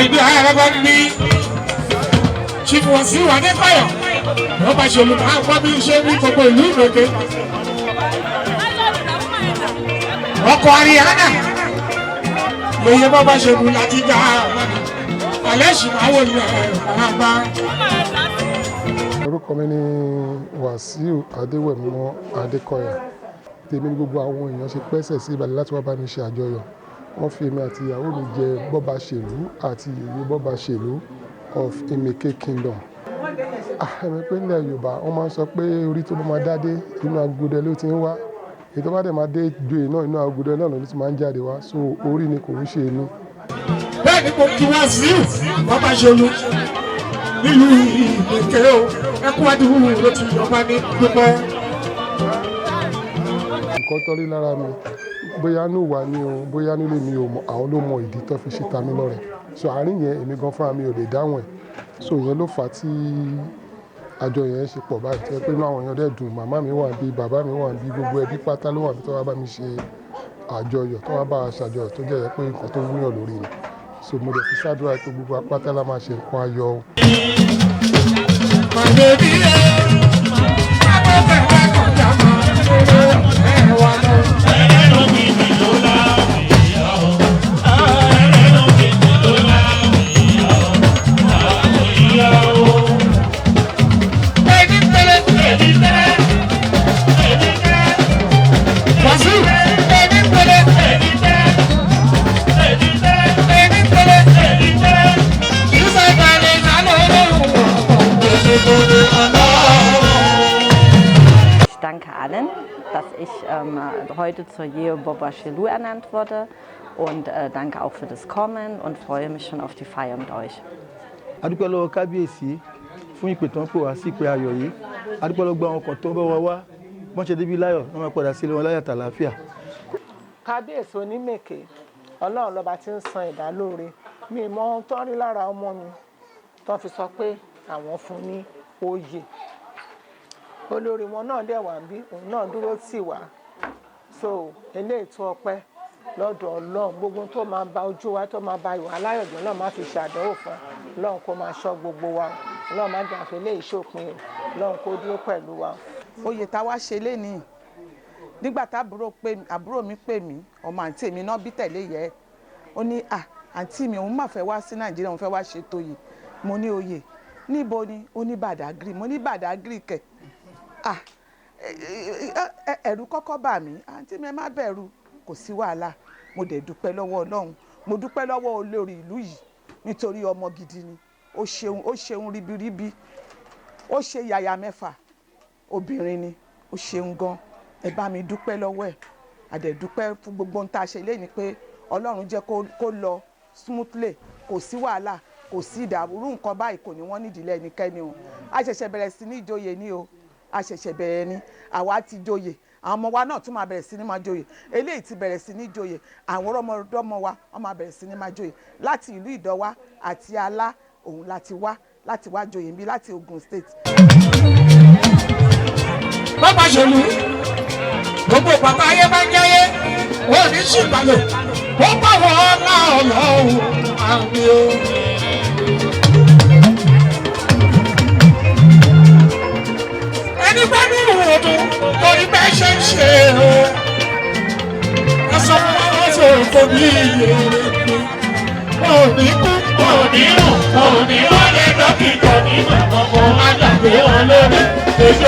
Àìní àràbà ní Chief Wasiu Adékọ̀yà wọ́n bá ṣe olùkọ́ àgbọ̀ bí ṣe ní gbogbo ìlú Ìmẹ̀kẹ. Ọkọ̀ Ariana lóye bọ́ bá ṣe mú láti dá alẹ́ sì máa wò ní ẹ̀ bá. Orúkọ mi ni Wàsíù Adéwẹ̀mímọ́ Adékọ̀yà. Tèmi ní gbogbo àwọn èèyàn ṣe pẹ́sẹ̀ sí Ìbàdàn láti wá bá mi ṣe àjọyọ̀. Wọ́n fi èmi àti ìyàwó mi jẹ Bọ́baṣèlú àti Yèyé Bọ́baṣèlú of Imeke Kingdom. Ẹ̀mí pé nílẹ̀ Yorùbá, wọ́n máa ń sọ pé orí tó bá máa dádé, inú agudẹ ló ti ń wá. Èyí tó bá dẹ̀ máa dé joyè náà, inú agudẹ náà ló ti máa ń jáde wá. So orí ni, kò ń ṣe inú. Bẹ́ẹ̀ ni mo kí Wàsíù Bọ́baṣèlú nílùú Ìmẹ̀kẹ́ o. Ẹkú adúrú ló ti ọba ní dúpẹ́. Nǹkan tó rí lára mi, bóyá inú wà ní o, bóyá nílé mi ò mọ, àwọn ló mọ ìdí tó fi ṣe ta mí lọ́rẹ. So àárín yẹn, èmi gan fúnra mi ò lè dáhùn ẹ̀. So ìyẹn ló fà á tí àjọ yẹn ṣe pọ̀ báyìí, tó jẹ́ pé inú àwọn èèyàn dẹ̀ dùn. Màmá mi wà níbí, bàbá mi wà níbí, gbogbo ẹbí pátá ló wà níbí tó wá bá mi ṣe àjọyọ̀, tó wá bá wa ṣàjọyọ̀, tó jẹ́ pé nǹkan tó wúyàn lórí ni. So mo dẹ̀ fi ṣàdúrà pé gbogbo apáta la máa ṣe nǹkan ayọ̀ o. My baby, agbẹ́fẹ́ kọjá máa ẹ̀ wá lọ. Ẹlẹ́nu kìkì ló láwìyá o. Ẹlẹ́nu kìkì ló láwìyá o. Àwòyá o. Ẹni tẹ́lẹ̀. Èmi tẹ́lẹ̀. Èmi tẹ́lẹ̀. Wàsíù, ẹni tẹ́lẹ̀. Èmi tẹ́lẹ̀. Èmi tẹ́lẹ̀. Ẹni tẹ́lẹ̀. Èmi tẹ́lẹ̀. Ìsọ̀kalẹ̀ ìsàlẹ̀ ọlọ́run ọ̀pọ̀. Ich danke allen, dass ich heute zur Yeye Bobashelu ernannt wurde, und danke auch für das Kommen und freue mich schon auf die Feier mit euch. A dúpẹ́ lọ́wọ́ kábíyèsí fún ìpè tó ń pè wá sí ìpè ayọ̀ yìí. A dúpẹ́ lọ́wọ́ àwọn ọkọ̀ tó ń bá wa wá. Bọ́n ṣe débi láyọ̀, wọ́n máa padà sílé wọn láyọ̀ tàlàáfíà. Kábíyèsí onímèké, Ọlọ́run lọ́ba tí ń san ẹ̀dá lóore. Mi mọ ohun tó ń rí lára ọmọ mi tó fi sọ pé àwọn fún ní oyè. Olórí wọn náà dẹ̀ wà bí òun náà dúró tì wá. So eléyìí tó ọpẹ́ lọ́dọ̀ Ọlọ́run. Gbogbo tó máa ba ojú wa, tó máa ba ìwà aláyọ̀jọ́ náà, má fi ṣàdánwò fún Ọlọ́run, kó máa ṣọ́ gbogbo wa. Ọlọ́run má jà fi eléyìí ṣòpin o. Ọlọ́run kó dúró pẹ̀lú wa. Oyè tá a wá ṣe lénìí, nígbà tá àbúrò mi pè mí, ọmọ àǹtí mi náà bí tẹ̀lé yẹ, ó ní, "À, àǹtí mi, òun mà fẹ́ wá sí Nàìjíríà, òun fẹ́ wá ṣe toyè." Mo ní, "Oyè níbo ni?" Ó ní Badagry. Mo ní, "Badagry kẹ̀?" À, ẹ̀rù kọ́kọ́ bà mí. "Àǹtí mi, ẹ má bẹ̀rù, kò sí wàhálà." Mo dẹ̀ dúpẹ́ lọ́wọ́ Ọlọ́run, mo dúpẹ́ lọ́wọ́ olórí ìlú yìí, nítorí ọmọ gidi ni. Ó ṣeun, ó ṣeun ribiribi, ó ṣe yàyà mẹ́fà obìnrin ni. Ó ṣeun gan. Ẹ bá mi dúpẹ́ lọ́wọ́ ẹ̀. A dẹ̀ dúpẹ́ fún gbogbo ohun tá a ṣe léyìn, pé Ọlọ́run jẹ́ kó lọ smoothly, kò sí wàhálà, kò sí ìdààmú. Irú nǹkan báyìí kò ní wọ́n nídìílé ẹnikẹ́ni o. A ṣẹ̀ṣẹ̀ bẹ̀rẹ̀ sí ní ìjòyè ní o, a ṣẹ̀ṣẹ̀ bẹ̀rẹ̀ ni. Àwa ti joyè, àwọn ọmọ wa náà tún máa bẹ̀rẹ̀ sí ní máa joyè. Eléyìí ti bẹ̀rẹ̀ sí ní joyè, àwọn ọmọdọ́mọ wa, wọ́n máa bẹ̀rẹ̀ sí ní máa joyè. Láti ìlú Ìdọ́wá àti Alá òun láti wá, láti wá joyè níbí láti Ogun State. Bọ́baṣèlú, gbogbo bàbá ayé máa ń jáyé, ó ní ṣìgbàlò ó bá wọn náà lọ́wọ́ àmì o. Ẹni bá ní ìwòdù torí bẹ́ẹ̀ ṣe ń ṣe o. Ẹ sọ fún wọn ṣe kò ní iye rẹ̀ pé wọn ò ní kú, Wọn ò ní rùn, wọn ò ní wọlé dókítà ní màmá, mo má dàgbé wọn lórí. Èso